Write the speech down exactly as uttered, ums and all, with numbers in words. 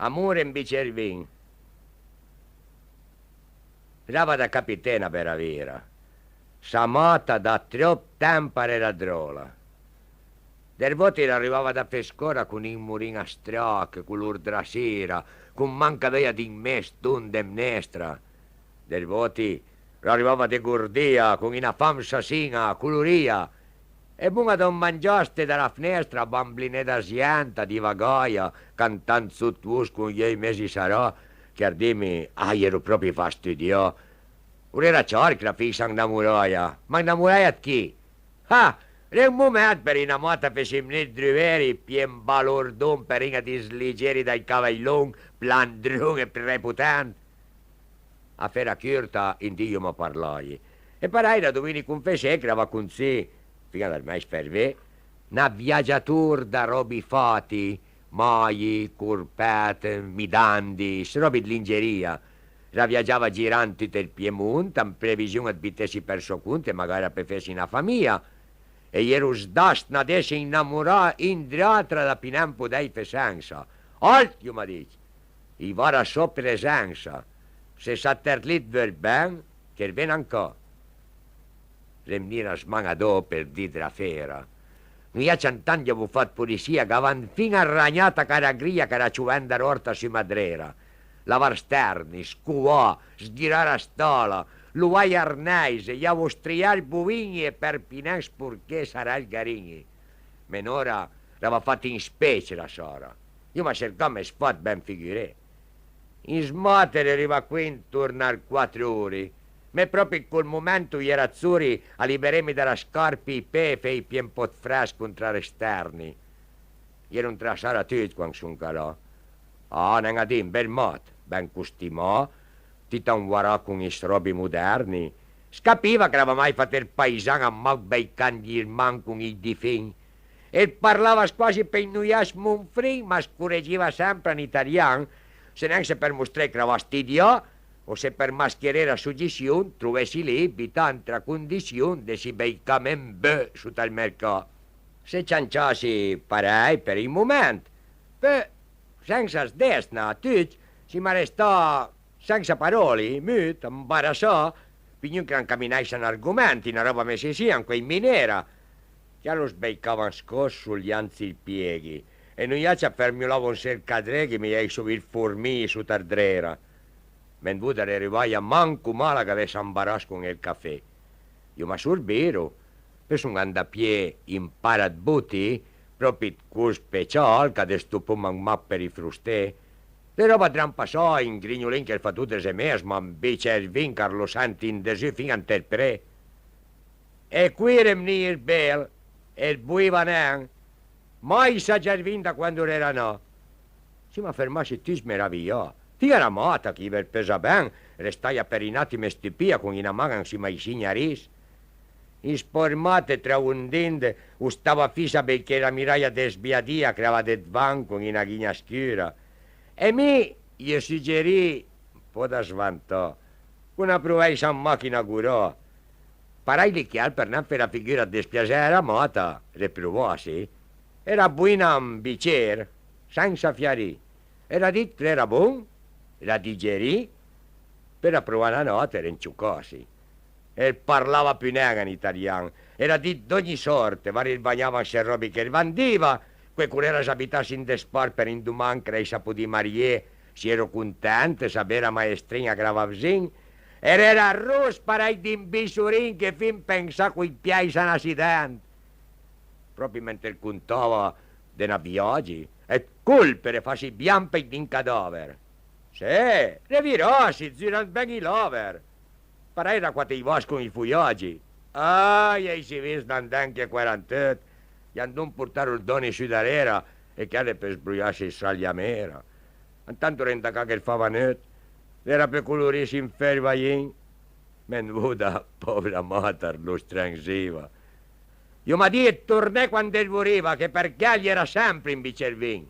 Amor e un bicer vin. Rava da capité na bera vira. Sa mòta da tròp temp a l'era dròla. Dërvòt i l'arivava da fé scòra con un morin a stròch, color dra sira, con manca veuja d'un mes ton de mnestra. Dërvòt i l'arivava degordìa, con una fam sasin-a, colorìa, e bon-a da un mangiòste da la fnestra, bambliné da zient, a divagàia, cantant sot vos con j'euj mesi sarà, che, ardimmi, a j'ero pròpi fastidià. O l'era ciar che la fissa a 'nnamoràia, ma 'nnamoràia ëd chi? Ah! L'é un moment për una mòta fé sis mnut druveri, pien balordon për un-a dij sligeri dai cavej lon, plan dron e prepotent. A fela curta, un dì j'oma parlaje. E parèj la dovini confessé che l'ava conzù, fin-a dal mèis fervé, na viagiator da ròbi fati, maj, corpèt, midandis, ròbi ëd lingerìa. La viagiava girant tut ël Piemont, an prevision ëd butesse për sò cont e magara për fesse na famija. E j'ero sdast na d'esse innamorà un dl'àutra da pì nen podèj fé sensa. Alt, j'oma dij, i vara sò presensa. Se sa tërlì it vör ben, che 'l ven an ca. L'é vnù na sman-a dòp ël dì dla fera. Noiàcc antant j'avo fat polisìa, gavant fin-a ragnà a cara grija ch'a l'era ciovent da l'òrta su ma drera. Lavar sterni, scovà, sghirà la stala, lovà j'arnèise, j'avo strià ël bovin-i e për pì nen sporché sarà ël garin-i. Menora l'ava fat un spec la sòra. J'oma sërcà mè sfat ben figuré. Un smòt l'é rivà qui intorn a le quatro ore. Mè pròpi an col moment j'era zori a libereme da la scarpa ij pé e fé ij pé un pò ëd frèsch contra le sterni. J'ero antrà a sara tut quand son calà. Ah, nen a dì, un bel mòt, ben costumà, tut anvarà con ij sò ròbi moderni. S'capiva ch'a l'ava mai fat ël paisan a mach beucand j'man con ij difin. E 'l parlava squasi për un noiàcc monfrin, ma as coregiva sempre an italian, se nen se për mostré ch'a l'ava studià, o se për mascheré la suggestion, trovesse lì, butà ant la condition de si beucà mè un beu sota ël mercà. Se cianciasse parèj për un moment, peui, sensa sdesna, tut, s'oma restà sensa paròle, mut, ambarassà, pì gnun ch'a ancaminèissa un argoment, una ròba messa sì, an quej minera. Ch'a lo sbeucava an scòs soliantsi ij pieghi, e noiàcc a fërmiolavo an sërcà dreghi, mè j'euj sovì formije sota ardrera. Mè nvoda a l'é rivaja manco mal a gavesse ambarass con ël café. J'oma sorbìlo, peui son andà a pié un para ëd boti, pròpi ëd col special ch'a dëstopoma an mach për ij frosté. Le ròba dl'an passà, un grignolin ch'ël fa tote ze mes, ma un bicer ëd vin ch'a lo sent in dëzù fin-a ant ël pré. E qui l'é vnù ël bel, e 'l boiva nen, mai sajà ël vin da quando l'era nà. S'oma fërmasse tuti meravijà. Fin-a la mòta, ch'i veur pesà ben, restaja për un àttim stupìa con una man ansuma ij signariss. Un spòrt mòt e traondint o stava fiss a beuché la miraja dësbiadìa ch'a l'ava dëdvant con una ghin-a scura. E mi j'o suggerì un pò da svantà, con na provèissa an màchina a gorà. Parèj li ch'al, për nen fé la figura ëd dëspiasé a la mòta, le provassi. Era boina un bicer, sensa fiarì. Era dit ch'l'era bon, la digerì, peui la provà na nòta e le ciocassi. E 'l parlava pù nen an italian, era dit d'ògni sòrte, vari 'l vagnava an së ròbi ch'ël vandiva, qué ch'o l'era za butasse in dëspart për un doman ch'a l'euissa podì marié, s'i ero content, sa bela maestrin-a ch'a l'ava vzin, e l'era ross parèj d'un bissorin che fin pensà coj piej s'an assident. Pròpi mentre 'l contava de na viagi, e 'd colp l'é fasse bianch pèj d'un cadàver. Sé, l'é virassi, zurant ben ij làver. Parèj da quat ij vàs con ij foiagi. Ah, j'euissi vist na 'ndent che quarant'eut, j'an don portalo ël dòni su darera e ch'al l'é peui sbroiasse ij saliamera. Antant l'é 'ntacà ch'ël fava neut, l'era peui colorisse un feuj vajin. Mè nvoda, pòvra mòta, a lo stranziva. J'oma dì ëd torné quand ël voriva, che përchè a l'era sempre un bicer ëd vin.